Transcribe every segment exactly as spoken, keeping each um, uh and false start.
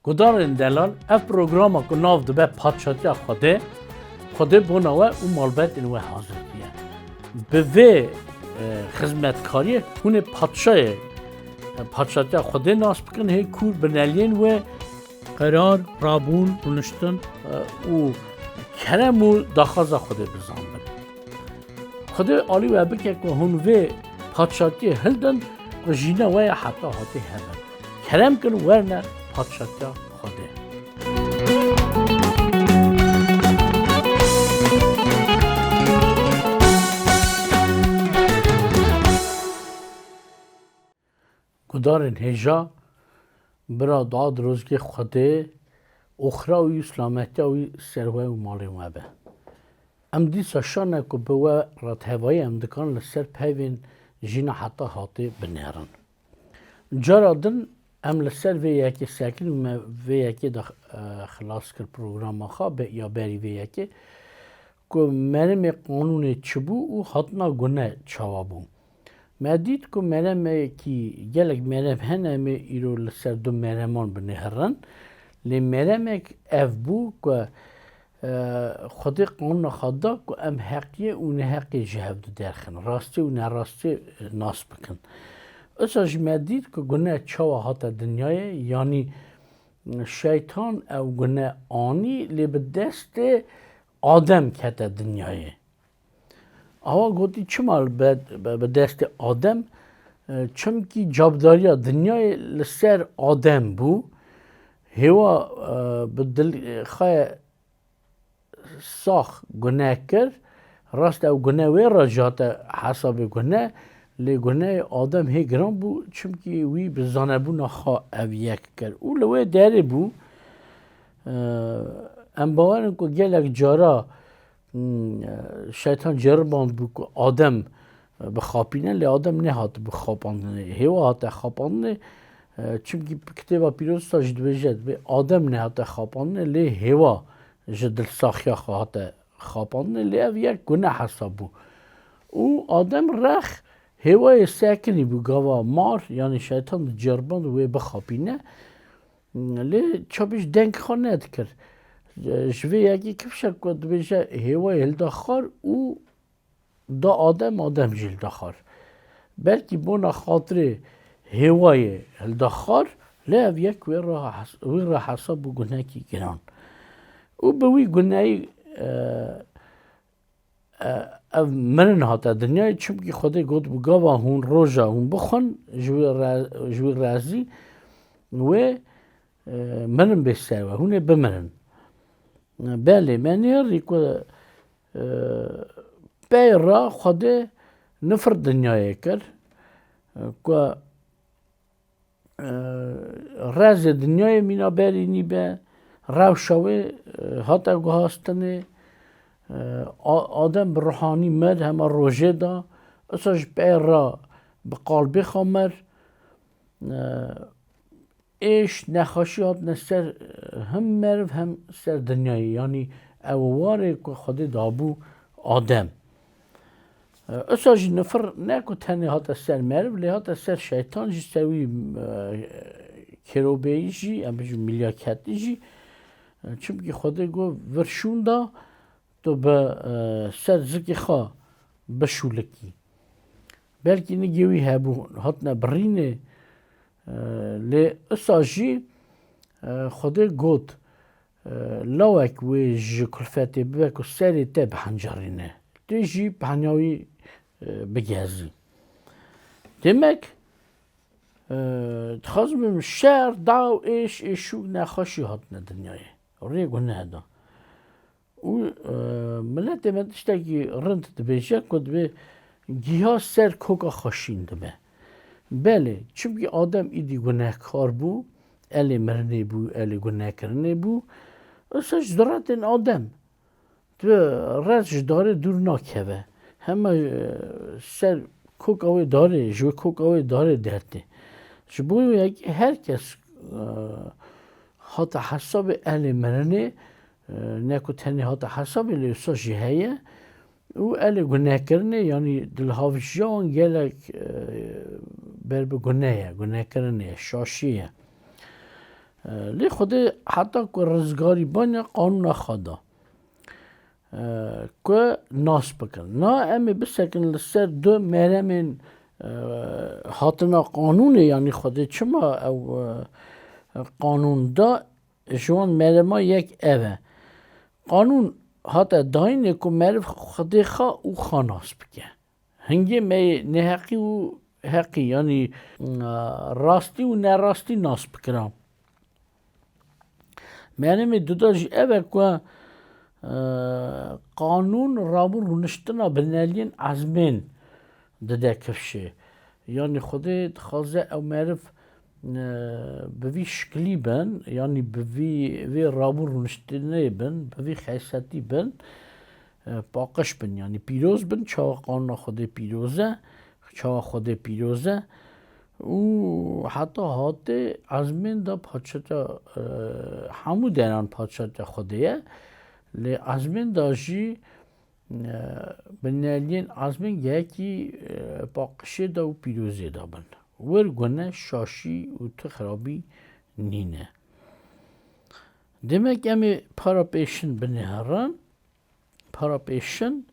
Gudarên delal, ev programa ku nav dibe Padşatiya Xwedê, Xwedê bona we û malbetên we hazir diye. Bi vê, e, xizmetkariyê hûn ê padşayê, e, Padşatiya Xwedê nas bikin, hê kûr bineliyên wê qerar, rabûn, rûniştin, e, û kerem û daxwaza Xwedê bizanbin. Xwedê alî we bike ku hûn vê padşatiyê hildin ku jîna we ya heta hatê hebin. Kerem kin werne padşatiya Xwedê. Gudarên hêja, bira dua dirozgê Xwedê, oxira wî û silametiya wî ser we û malên we be. Em dîsa şane ku bi we re tevayî em dikan li ser peyvên jîna heta hatê binêrin. Cara din em li ser vê yekê sekin û me vê yekê de, e, xilas kir programa xwe, be-, ya berî vê yekê, ku merimê qanûnê çi bû û hatina gune çawa bû. Me dît ku meremekî, gelek merem hene, em ê îro li ser du mereman binêrin. Lê meremek ev bû ku, e, Xwedê qanûna xwe da ku em heqiyê û neheqiyê ji hev du derxin, rastiyê û nerastiyê nas bikin. Usa jî me dît ku gune çawa hate dinyayê, yanî şeytan ew gune anî, lê bi destê Adem kete dinyayê. Awa gotî, çima bi, bi, bi destê Adem? E, çimkî cabdariya dinyayê li ser Adem bû. Hêwa, e, bi dil, e, xwe sax gune kir. Rast ew gune wê re jî hate hesabê gune, lê guneyê Adem hê giran bû, çimkî wî bi zanebûna xwe ev yek kir. Û li wê derê bû. E, em bawer in ku gelek cara Hmm, e, şeytan ceriband bû ku Adem, e, bixapîne, lê Adem nehat bixapandinê. Hêwa hate xapandinê, e, çimkî Kitêba Pîroz jî dibêje, dibê Adem nehate xapandinê, lê hêwa ji dilsaxiya xwe hate xapandinê, lê ev yek gune hesab bû. Û Adem rex hêwayê sekinî bû, gava mar, yanî şeytan diceriband wê bixapîne. Lê çapîş deng xwe nedikir. Ji vê yekê kifşek ku dibêje hêwayê hilda xar û da Adem, Adem jî hilda xar. Belkî bona xatirê hêwayê hilda xar, lê ev yek wê re hes-, wî re hesab bû gunekî giran. Û bi wî guneyî, e, e, ev mirin hate dinyayê, çimkî Xwedê got, bi gava hûn roja hûn bixwin, ji wî re-, ji wî rezî wê, e, mirin bê ser we, hûn ê bimirin. Belê, me nêrî ku, e, pey re Xwedê nifir dinyayê kir, e, ku e, rezê dinyayê mîna berî nîbe, rewşa wê, e, hate guhastinê, e, A-, Adem bi ruhanî mir, hema rojê da, usa ji pey re bi qalbê xwe mir, e, êş, nexweşî hatine ser, e, him meriv hem ser dinyayê. Yanî ew warê ku Xwedê dabû Adem. E, usa jî nifir ne ku tenê hate ser meriv, lê hate ser şeytan jî, ser wî, e, kêrobeyî jî, em bijî milyaketî jî. E, çimkî Xwedê got, vir şûn da, tu bi, e, ser zikê xwe bişûlikî. Belkî nigê wî hebû, hatine birînê, e, lê usa jî, e, Xwedê got, e, lawek wê ji kulfetê bibe ku serê te bihencerîne. Tu jî bi henya wî, e, bigezî. Demek, e, dixwazim bim şer, daw, êş, êşûk, nexweşî hatine dinyayê. Rê guneh da. Û, e, miletê me tiştekî rind dibêje ku dibê giha ser koka xwe şîn dibe. Belê, çimkî Adem îdî gunehkar bû, elê mirinê bû, elê gunekirinê bû. Usa ji ziratên Adem, tu rez ji darê dûr nakeve. Hema, e, ser koka wê darê, ji wê koka wê darê dertê. Ji bo yekê her kes, e, hate hesabê elê mirinê, e, ne ku tenê hate hesabê, lê wisa jî heye. Û elê gunekirinê, yanî dilhavijiya wan gelek, e, ber bi gune ye, gunekirinê ye, şaşî ye. Lê Xwedê heta ku rizgarîbaniya qanûna xwe da, e, ku nas bikin. Na em ê bisekin li ser du meremên, e, hatina qanûnê, yanî Xwedê çima ew, e, qanûn da, ji wan merema yek ev e. Qanûn hate dayînê ku meriv Xwedê xwe û xwe nas bike. Hingê me yê neheqî û heqî, yanî, e, rastî û nerastî nas bikira. Meremê duda jî ev e ku, e, qanûn rabû rûniştina bineliyên ezmên dide kifşê. Yanî Xwedê dixwaze ew meriv, e, bi vî şikilî bin, yanî bi vî, vê rabû rûniştinê bin, bi vî xeysetî bin, e, paqij bin, yanî pîroz bin, çawa qanûna Xwedê pîroz e, çawa Xwedê pîroz e. Û heta hatê ezmên de parçeça, e, hemû deran parçeça Xwedê ye. Lê ezmên de jî, e, bineliyên ezmên yekî, e, paqişê de û pîrozê de bin. Wir gune şaşî û tu xirabî nîne. Demek em ê para pêşin binêrin. Para pêşin,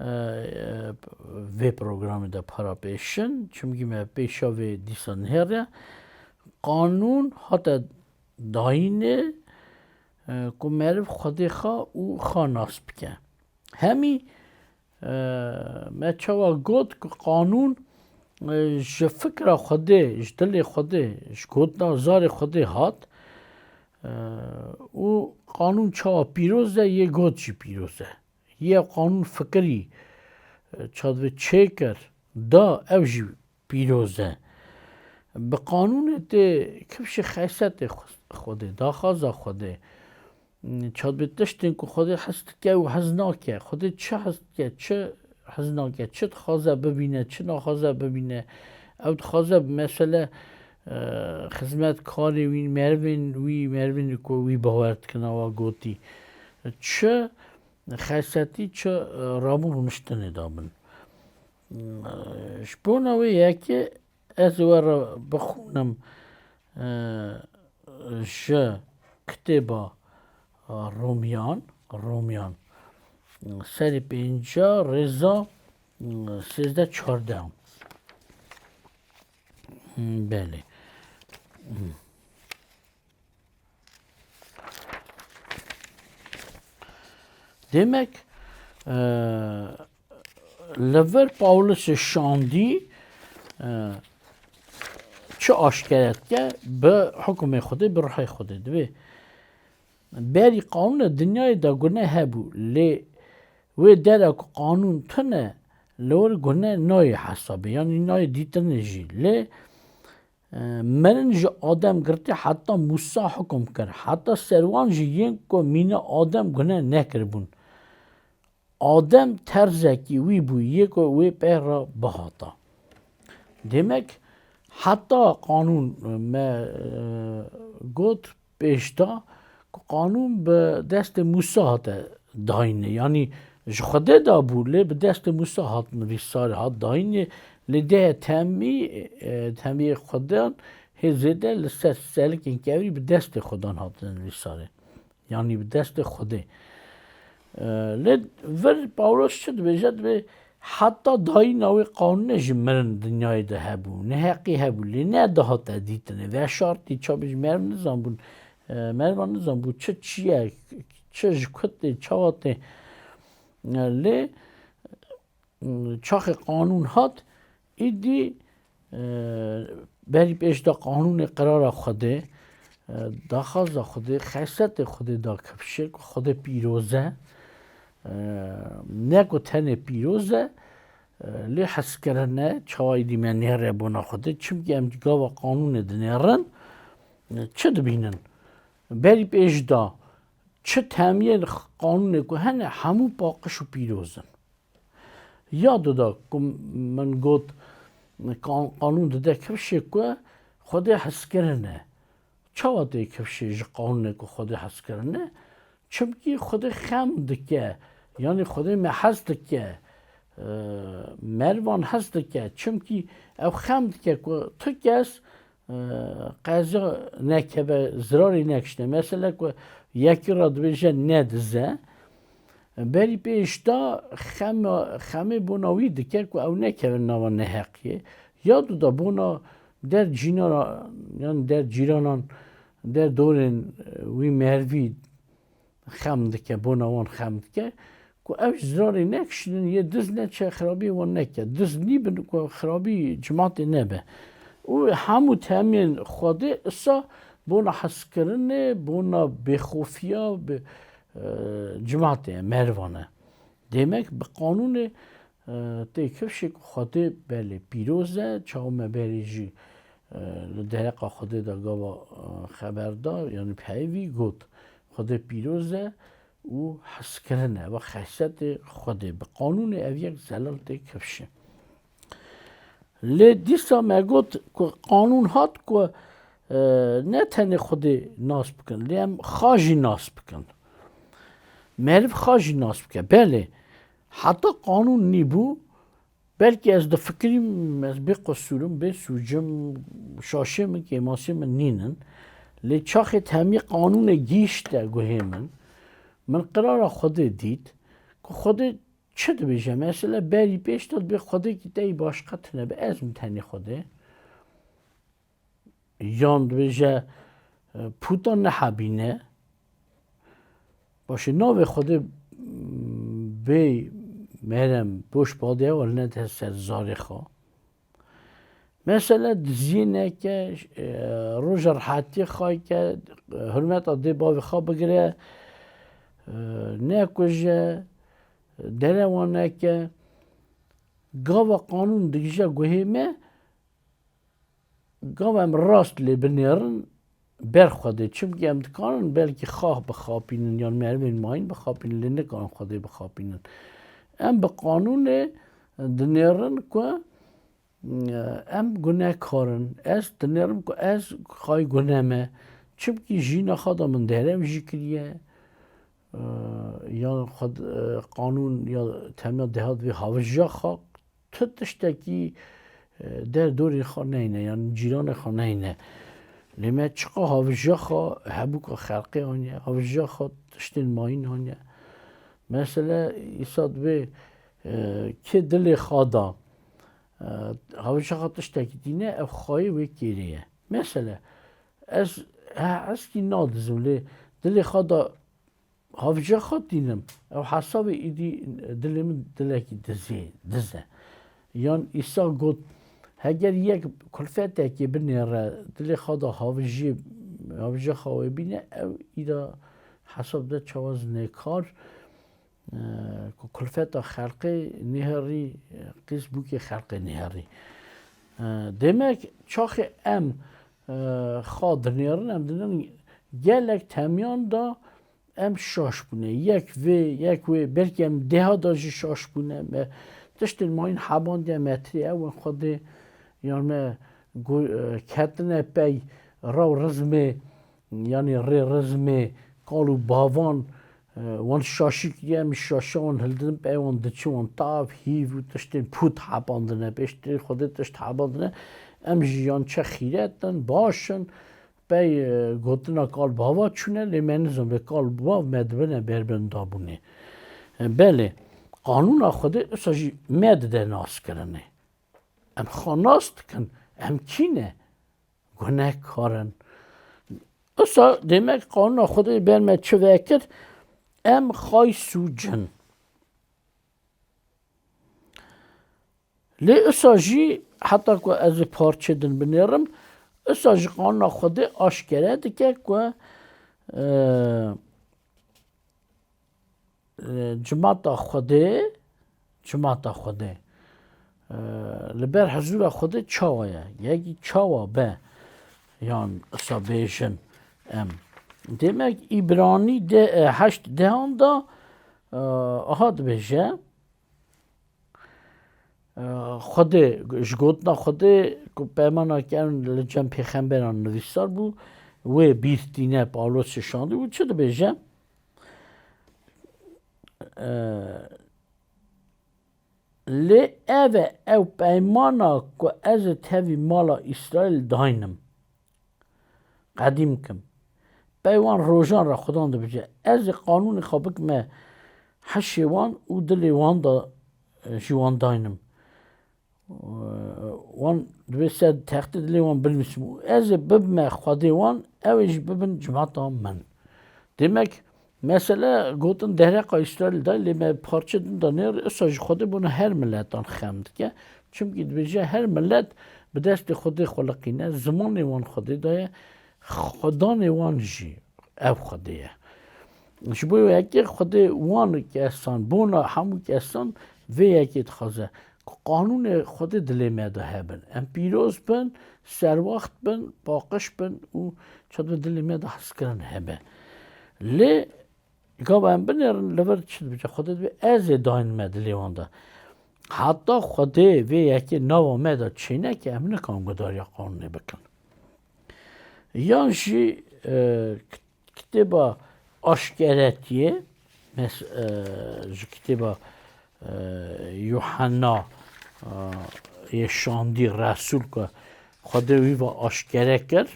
e, e, vê programê de para pêşin, çimkî me pêşa vê dîsa nihêriye. Qanûn hate dayînê, e, ku meriv Xwedê xwe û xwe nas bike. Hemî, e, me çawa got ku qanûn, e, ji fikra Xwedê, ji dilê Xwedê, ji gotina zarê Xwedê hat, e, û qanûn çawa pîroz e, yê got jî pîroz e. Yê qanûn fikirî, e, çadivê çêkir, da, ew jî pîroz e. Bi qanûnê tê kifşê xesetê Xwedê, daxwaza Xwedê. Çadibê tiştên ku Xwedê hez dike û hez nake. Xwedê çi hez dike, çi hez nake, çi dixwaze bibîne, çi naxwaze bibîne. Ew dixwaze bi mesele, e, xizmetkarê wî, merivên wî, merivên ku wî bawer dikin, awa gotî. Çi xesetî, çi, e, rabû rûniştinê dabin. E, ji bona wê yekê ez ê we re bixwînim, e, ji kitêba, e, Romiyan, Romiyan, e, serî pênca rêza, e, sêzdeh çardeh. Belê. Demek, e, li vir Pawlosê şandî, e, çi aşkere dike? Bi hukumê Xwedê, bi ruhê Xwedê. Divê berî qanûnê dinyayê de gune hebû, lê wê dera ku qanûn tune, li wir gune nayê hesabê, yanî nayê dîtinê jî. Lê, e, mirin ji Adem girtî heta Mûsa hukum kir. Heta ser wan jî yên ku mîna Adem gune nekiribûn. Adem terzekî wî bû, yê ku wê pê re bihata. Demek heta qanûn me, e, got pêş da ku qanûn bi destê Mûsa hate dayînê. Yanî ji Xwedê de bû, lê bi destê Mûsa hat nivîsarê, hat dayînê. Lê dehê temî, e, temiyê Xwedan hê zêde li ser selikên kevirî bi destê Xwedan hatine nivîsarê. Yanî bi destê Xwedê. E, lê vir Pawlos çi dibêje? Dibê heta dayîna wê qanûnê jî mirin dinyayê de hebû, neheqî hebû, lê nedihate dîtinê. Veşartî, çavê ji meriv nizanbûn, e, merivan nizanbû çi çi ye, çi ji ku tê, çawa tê. E, lê, e, çaxê qanûn hat, îdî, e, berî pêş de qanûnê qirara Xwedê, e, daxwaza Xwedê, xesetê Xwedê da kifşê, ku Xwedê pîroz e, e, ne ku tenê pîroz e, e, lê hezkirin e, çawa îdî me nêre bona Xwedê, çimkî em gava qanûnê dinêrin, e, çi dibînin? Berî pêş de çi temiyên qanûnê ku hene, hemû paqij û pîroz in. Ya duda ku min got, kan-, qanûn dide kifşê ku Xwedê hezkirin e. Çawa tê kifşê ji qanûnê ku Xwedê hezkirin e? Çimkî Xwedê xem dike, yanî Xwedê me hez dike, e, merivan hez dike. Çimkî ew xem dike ku tu kes e, qeza nekeve, zirarê nekişne. Mesela ku yekî re dibêje ne dize, berî pêş de xem, xemê bona wî dike ku ew nekeve nava neheqiyê. Ya du de bona der cînara, yan der cîranan, der dorên, e, wî merivî xem dike, bona wan xem dike, ku ew ji zirarê nekişînin, yê diz neçe xirabiyê wan neke. Diz nîbin ku xirabî cimatê nebe. Û hemû temên Xwedê isa bona hezkirinê, bona bêxofiya bi, e, cimatê ye, merivan e. Demek bi qanûnê, e, tê kifşê ku Xwedê belê pîroz e, çawa me berê jî, e, li dereqa Xwedê de gava, e, xeber da, yanî peyvî got, Xwedê pîroz e û hezkirin e, ve xesetê Xwedê. Bi qanûnê ev yek zelal tê kifşê. Lê dîsa me got ku qanûn hat ku, e, ne tenê Xwedê nas bikin, lê em xa jî nas bikin. Meriv xa jî nas bike. Belê, heta qanûn nîbû, belkî ez difikirîm, ez bê qusûr im, bê sûc im, şaşê min, kêmasê min nînin. Lê çaxê temî qanûnê gihîşte guhê min, min qirara Xwedê dît, ku Xwedê çi dibêje? Mesela berî pêş de dibê Xwedêkî te yî başqa tune be, ez im tenê Xwedê. Yan dibêje, e, puta nehebîne. Başê navê Xwedê, m, bê merem, boş badê ew ne de ser zarê xwe. Mesele diziyê neke, e, roja rehetiyê xwe ke, e, hurmeta dê bavê xwe bigire, e, nekuje, derewa neke. Gava qanûn digije guhê me, gava em rast lê binêrin ber Xwedê. Çimkî em dikarin belkî xax bixapînin yan merivên mayîn bixapînin, lê nikarin Xwedê bixapînin. Em bi qanûnê dinêrin ku, e, em gunekar in. Ez dinêrim ku ez xayî gune me. Çimkî jiyîna xwe de min derew jî kiriye. E, yan xwe, e, qanûn ya temya dehat vê havijiya xwe tu tiştekî, e, der dorê xwe neyne, yan cîranê xwe neyne. Lê me çiqa havijiya xwe hebûka xelqê aniye, havijiya xwe tiştên mayîn aniye. Mesele îsa dibê, e, kê dilê xwe da, e, havijiya xwe tiştekî tîne, ev xwayê wê kêrê ye. Mesele, ez, he, ez kî nadizim, lê dilê xwe da havijiya xwe tînim. Ew hesabê îdî dilê min dilekî dizê, diz e. Yan Îsa got, heger yek kulfetekê binêre, dilê xwe de havijiyê, havijiya xwe wê bîne, ew îda hesab de çawa zinêkar, e, ku kulfeta xelqê nêherî, e, qîz bûkê xelqê nêherî. E, demek çaxê em, e, xwe dinêrin, em dinêrin gelek temiyan da em şaş bûne. Yek vê, yek wê, belkî em deha da jî şaş bûne. Me tiştên mayîn hebandiye metirê ew in Xwedê, yan me gu-, e, ketine pey rew rizmê, yanî rê rizmê kal û bavan, e, wan şaşî kiriye, em şaşa wan hildin pey wan diçin, wan tav, hîv û tiştên pût hebandine, pêştirê Xwedê tişt hebandine. Em jî yan çi xîret in, baş in, pey, e, gotina kal bava çûne, lê me nizam lê kal bav me dibine berbin dabûnê. E, belê, qanûna Xwedê usa jî me dide naskirinê. Em xwe nas dikin, em kî ne? Gunehkar in. Usa demek qanûna Xwedê ber me çi vekir? Em xay sûc in. Lê usa jî, heta ku ez ê parçê din binêrim, usa jî qanûna Xwedê aşkere dike ku, e, e, cimata Xwedê, cimata Xwedê, e, li ber hizûra Xwedê çawa ye? Yekî çawa be? Yan usa bêjin em. Demek Îbranî de, e, heşt dehan da, e, aha dibêje, e, Xwedê, ji gotina Xwedê ku peymana kirin li cem pêxemberan nivîsar bû, wê bîr tîne Pawlosê şandî û çi dibêje? E, lê ev e ew peymana ku ez ê tevî mala Îsraîl daynim. qedîm kim. Pey wan rojan re Xudan dibêje, ez ê qanûnê xwe bikime hişê wan û dilê wan de, e, ji wan daynim. E, wan dibê ser textê dilê wan binivîsim û ez ê bibime Xwedê wan, ew ê jî bibin cimata min. Demek, mesele gotin derheqa Îsraîl de, lê me parçe din de nêr, esa ji Xwedê bona her miletan xem dike. Çimkî dibêje her milet bi destê Xwedê xuliqîne, zimanê wan Xwedê de ye, Xudanê wan jî ev Xwedê ye. Ji bo yekê Xwedê wan kesan, bona hemû kesan vê yekê dixwaze ku qanûnê Xwedê dilê me de hebin. Em pîroz bin, serwaxt bin, paqij bin û çawa dilê me de hezkirin hebe. Lê gava em binêrin, li vir çi dibêje? Xwedê dibê, ez ê daynim dilê wan de. Heta Xwedê vê yekê nava me de çêneke, em nikarin guhdariya qanûnê bikin. Yan jî, e, k-, kitêba Aşkeretiyê, mes-, e, ji kitêba, e, Yuhanna, e, yê şandî Resûl ku Xwedê wî ve aşkere kir.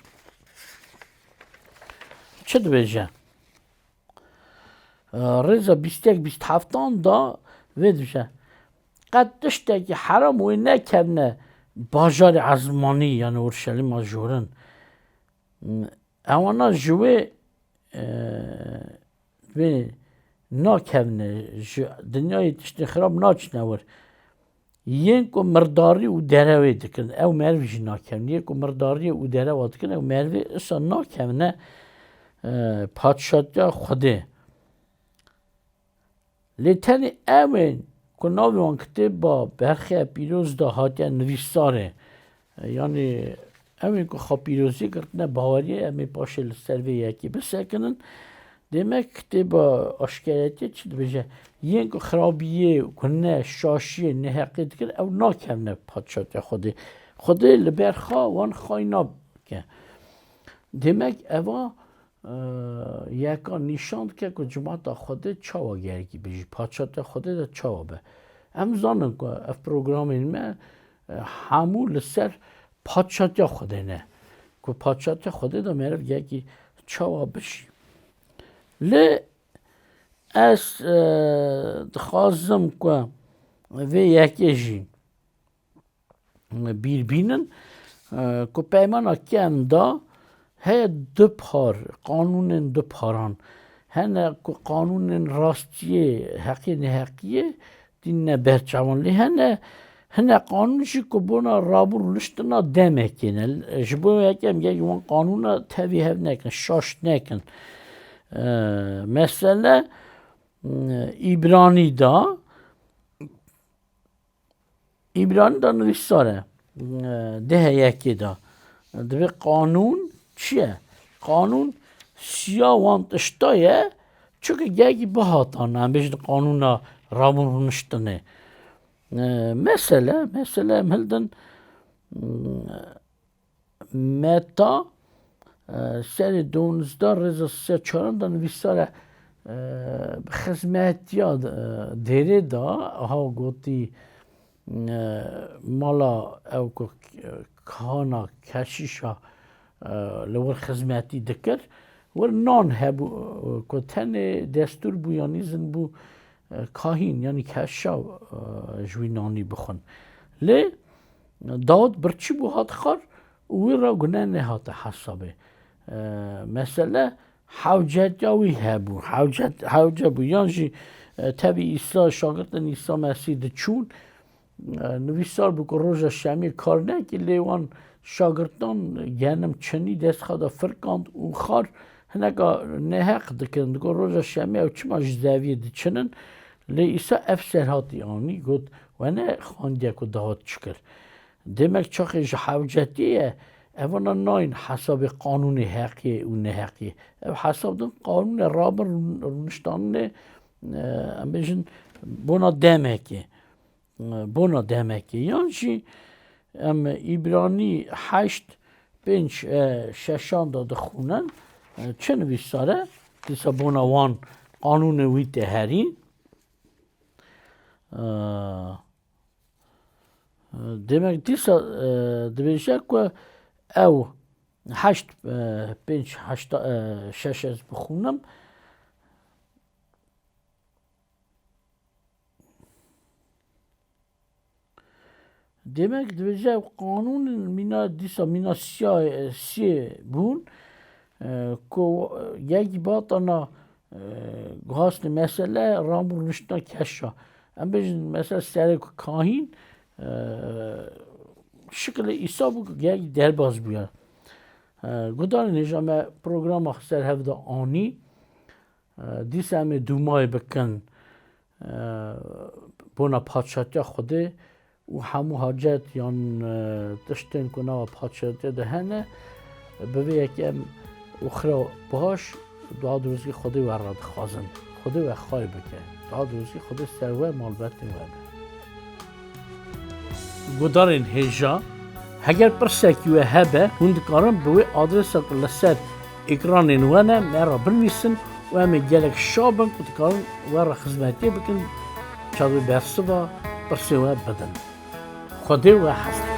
Çi dibêje? E, rêza bîst û yek bîst û heftan da vê dibêje, qet tiştekî heram wê nekevne bajarê ezmanî, yani Urşelîma jorin. Ewana ji wê, e, wê nakevne, ji dinyayê tiştê xirab naçine wir. Yên ku mirdarî û derewê dikin, ew meriv jî nakevin. Yên ku mirdariyê û derewa dikin, ew merivê isa nakevine, e, padşatiya Xwedê. Lê tenê ew ên ku navê wan kitêba Berxê Pîroz de hatiye nivîsarê, yanî ew ên ku xwe pîrozî girtine baweriyê, em ê paşê li ser vê yekê bisekinin. Demek kitêba Aşkeretiyê çi dibêje? Yên ku xirabiyê, gune, şaşiyê, neheqiyê dikin, ew nakevine padşatiya Xwedê. Xwedê li ber xwe wan xayî nake. Demek eva, e, yeka nîşan dike ku cimata Xwedê çawa gerekî be, ji padşatiya Xwedê de çawa be. Em zanin ku ev programên me, e, hemû li ser padşatiya Xwedê ne. Ku padşatiya Xwedê de meriv gerekî çawa bijî. Lê ez, e, dixwazim ku vê yekê jî bîr bînin, e, ku peymana kem da heye du par, qanûnên du paran. Hene ku qanûnên rastiyê, heqiyê, neheqiyê tîne ber çavan. Lê hene, hene qanûn jî ku bona rabûn rûniştina demekê ne. Ji bo yekê em gelek wan qanûna tevî hev nekin, şaş nekin. E, mesele, e, Îbranî da, Îbranî de nivîsar e, e, deh yekê de. Divê qanûn çi ye? Qanûn siya wan tişta ye, çunke gelekî bihatane, em bêjin qanûna rabûn rûniştinê. E, mesele, mesele em hildin, e, Meta, e, serê duwazdeh rêza sê çaran de nivîsar e, e, bi xizmetiya, e, dêrê de, aha gotî, e, mala ew ku, e, kahana, keşîşa, e, li wir xizmetî dikir, wir nan hebû, e, ku tenê destûr bû, yan îzin bû, e, kahîn, yanî keşa, e, ji wî nanî bixwin. Lê Dawid birçî bû, hat xwar û wî re gune nehate hesabê. E, mesele hewcetiya wî hebû. Hewcet, hewce bû. Yan jî, e, tevî Îsa, şagirtên Îsa Mesîh diçûn, e, nivîsar bû ku roja şemê kar nekî, lê wan şagirtan genim çinî dest xwe de firkand û xwar hineka neheq dikirin. Digot, roja şemê ew çima ji zeviyê diçinin? Lê Îsa ev serhatî anî, got, we ne xwendiye ku Dawid çi kir? Demek çaxê ji hewcetiyê ye, evana nayên hesabê qanûnê heqiyê û neheqiyê. Ev hesab din qanûnê rabin rûn-, rûniştanê, e, em bêjin bona demekê. E, bona demekê. Yan jî em Îbranî heşt pênc, e, şeşan de dixwînin, e, çi nivîsar e? Dîsa bona wan qanûnê wî tê herî. E, Demek dîsa, e, dibêje ku ew Heşt, e, pênc, heşta, e, şeş ez bixwînim. Demek dibêje ew qanûnên mîna dîsa mîna siyayê, siyê bûn, e, ku yekî batana, e, guhastê mesele ramû rûniştina keşa. Em bêjin mesela serê ku kahîn, e, şikilê Îsa bû ku yekî derbas bûye. E, gudarên hêja me programa xwe ser hev de anî. E, dîsa em ê dûmayê bikin, e, bona padşatiya Xwedê û hemû hacet yan, e, tiştên ku nava padşatiya de hene, bi vê yekê em oxira baş, dua dirozî Xwedê we re dixwazin. Xwedê we xayr bike. Dua dirozî Xwedê ser we malbetên we be. Gudarên hêja, heger pirsekî we hebe, hûn dikarin bi wê adresa ku li ser ekranên we ne, me re binivîsin û em ê gelek şa bin ku dikarin we re xizmetiyê bikin, çavê bersiva pirsê we bidin. Xwedê we heft.